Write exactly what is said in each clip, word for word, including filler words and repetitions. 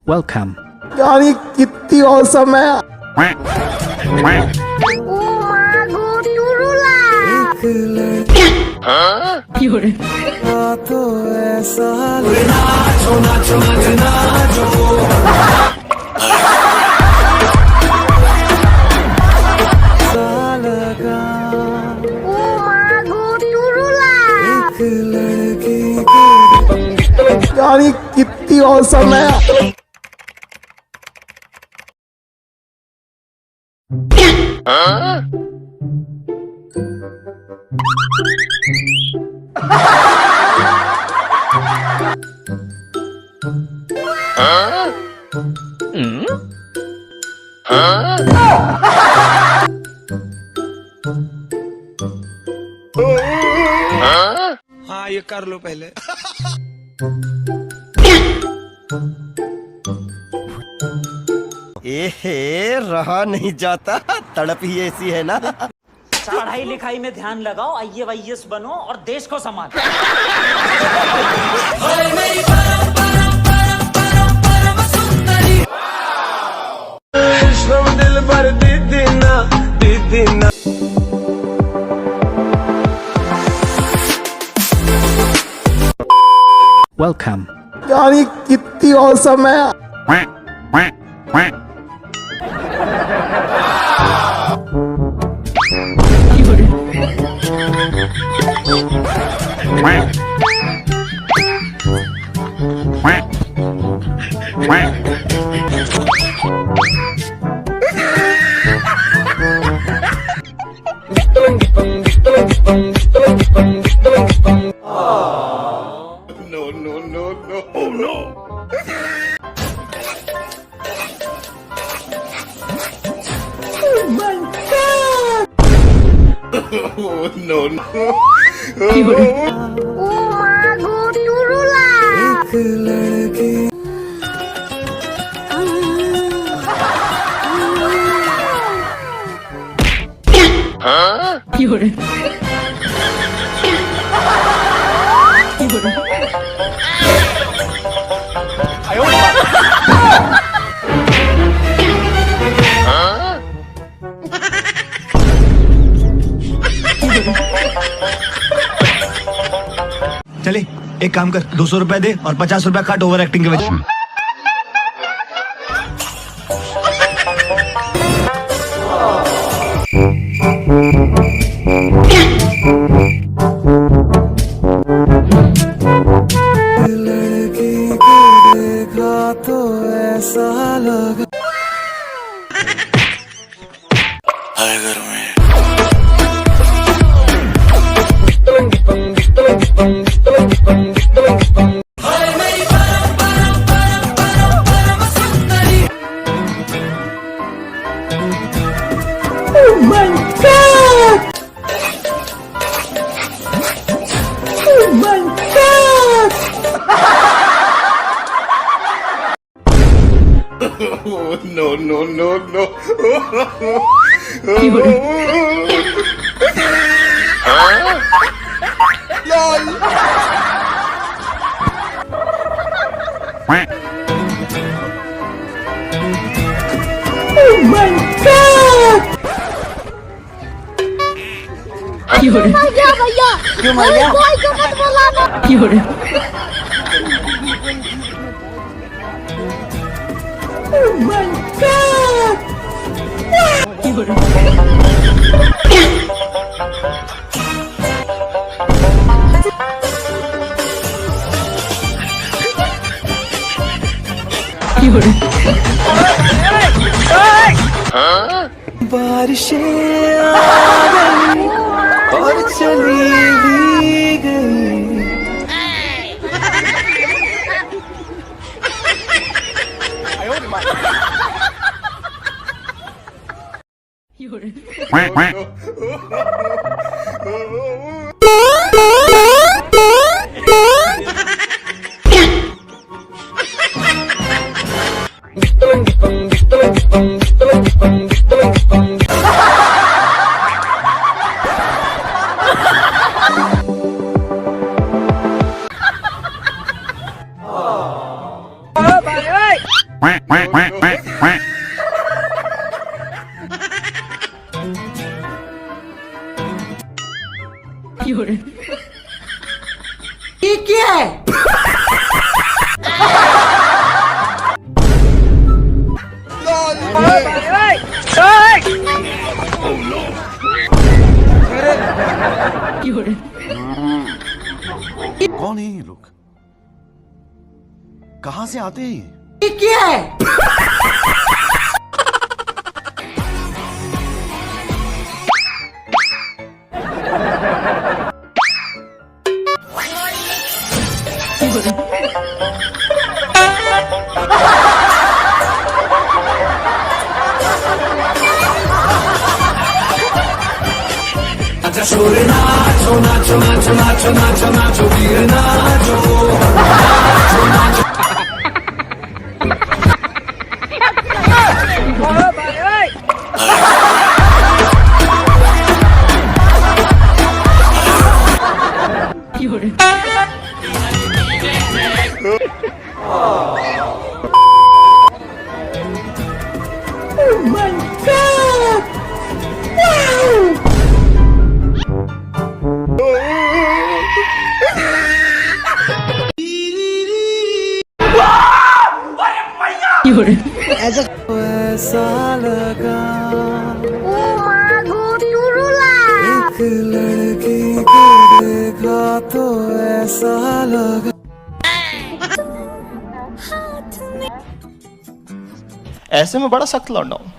Welcome. यार, ये कितनी औसम है। ओ माँ गो टुरुला। ओ माँ गो टुरुला। यार, ये कितनी औसम है। हाँ, ये कर लो पहले। एहे, रहा नहीं जाता, तड़प ही ऐसी है ना। पढ़ाई लिखाई में ध्यान लगाओ, आईएएस बनो और देश को संभालो। Welcome. यार, ये कितनी औसम है। No, no, no, no. Oh, no. Oh my God! Oh, no, no. ओ माँ गो टुरुला। चले, एक काम कर, दो सौ रुपए दे और पचास रुपए काट ओवर एक्टिंग के वजह। लड़की को देखा तो ऐसा लगा। हाय घर में। Oh my God! Oh my God! Oh, no, no, no, no. Oh my God! क्यों रे? मर गया भैया। क्यों मर गया? कोई को मत बुलाना। क्यों रे? Oh my God! क्यों रे? क्यों रे? बारिशें आ गई और चली भी गई। ये क्या है? कौन है ये लोग? कहाँ से आते हैं ये? ये क्या है? Oh my God! Wow! ऐसा ओ माँ गो, टुरुला। एक लड़की को देखा तो ऐसा लगा। ऐसे में बड़ा सख्त लौंडा हूँ,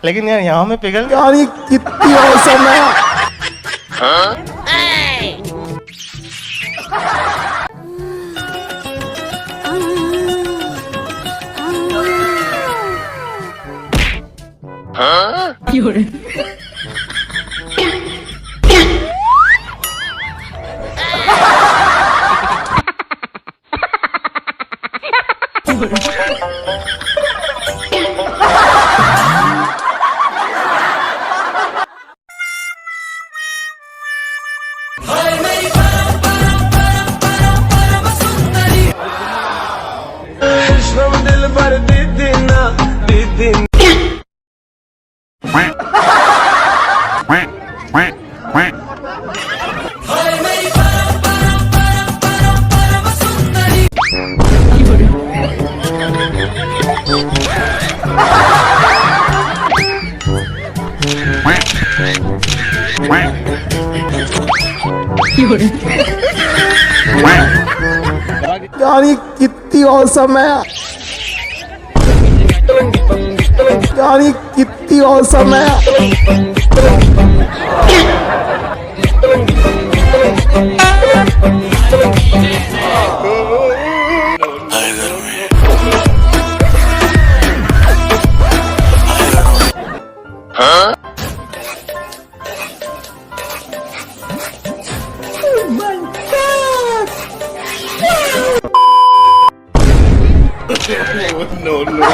लेकिन यार यहाँ में पिघल यार, ये कितनी औसम है। यार, ये कितनी औसम है। यार, ये कितनी औसम है। Oh my God! No, no, no, no.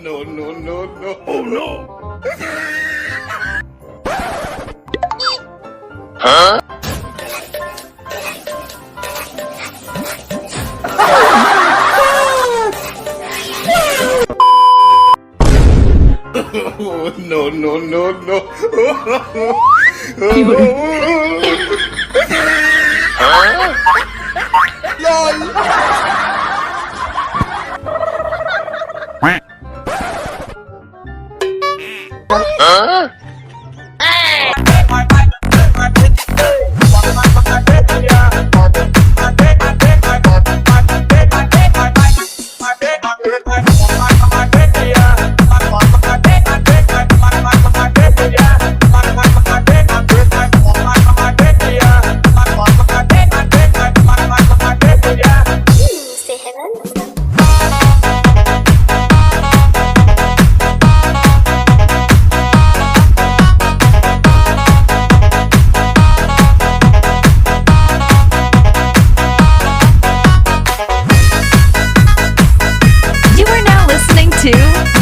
No, no, no, no. Oh, no. Oh, no, no, no, no. You are now listening to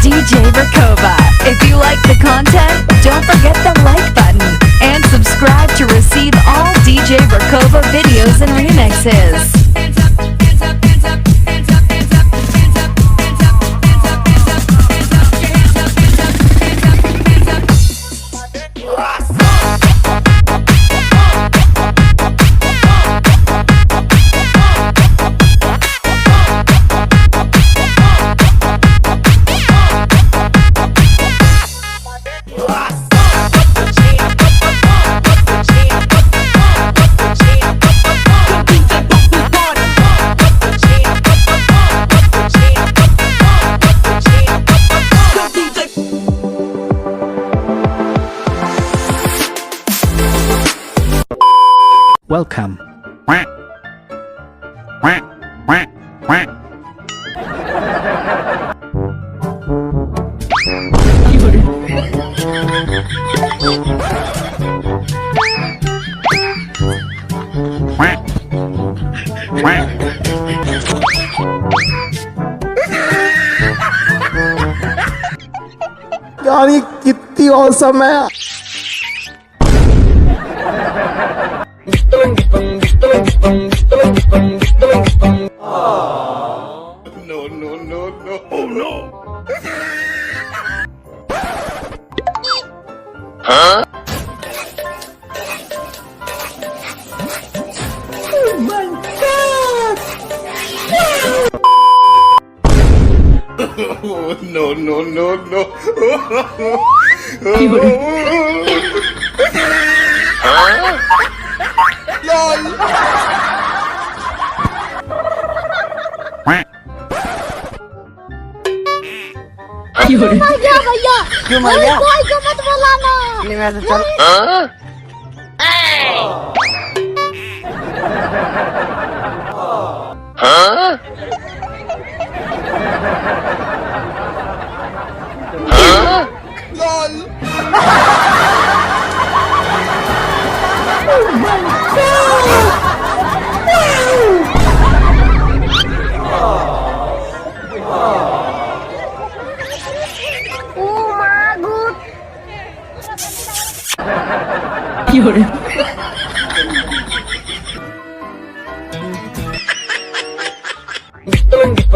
D J Verkova. If you like the content, don't forget the like button and subscribe to receive all D J Verkova videos and remixes. Welcome. यार, ये कितनी औसम है। No, no, no, no. Oh, no. Huh? Oh my God! No, no, no, no. Lol. Maya, maya. Koi, koi ko mat bolana. Ini maya, chal. Lol. Oh my God! Wow! Oh my God!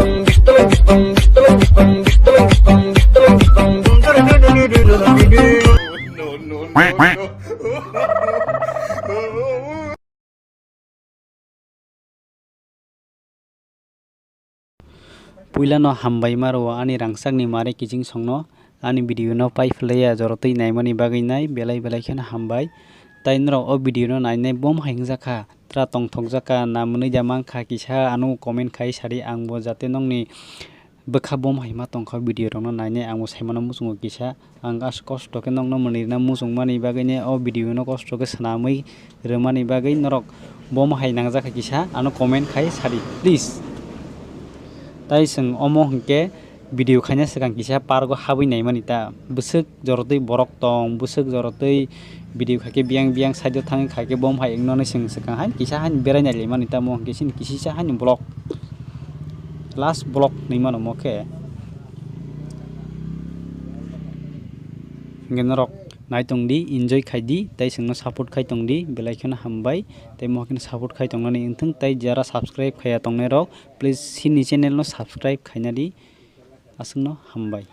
Puilano hambai ma rwo ani rangchakni mare kiching songno. Ani video no pai phlaiya jorotwi naimani bagwi nai belai belai kheno hambai. Tai norok o video no nainai bom hai wngjakha, tra tongthokjakha, na mwnwi da mankha kisa ano comment khai sadi, ang bo jate nokni bwkha bom hai ma tongkha video rok no nainai ang bo saimano muchungo kisa. Ang as kosto khe nokno mwnwi rwna muchungmani bagwi ne o video no kosto khe swnamwi rwmani bagwi norok bom hai nangjakha kisa ano comment khai sadi please. Tai chwng omo hwnkhe video khaina swkang kisa park o habwi naimani ta. Bwswk jorotwi borok tong, bwswk jorotwi video khaikhe biyang biyang side o thangwi khaikhe bom hai wngno chwng swkang haino kisa haino berai nailaimani tamo hwnkhe chini kisisa haino vlog last vlog hinwi mano omo khe. Hwnkhe norok naitongdi, enjoy khaidi tei chwngno support khai tongdi, belai kheno hambai tei mohor kheno support khai tongnani wngthung tei jara subscribe khaiya tongnairok please chini channel no subscribe khainadi. Aswkno hambai.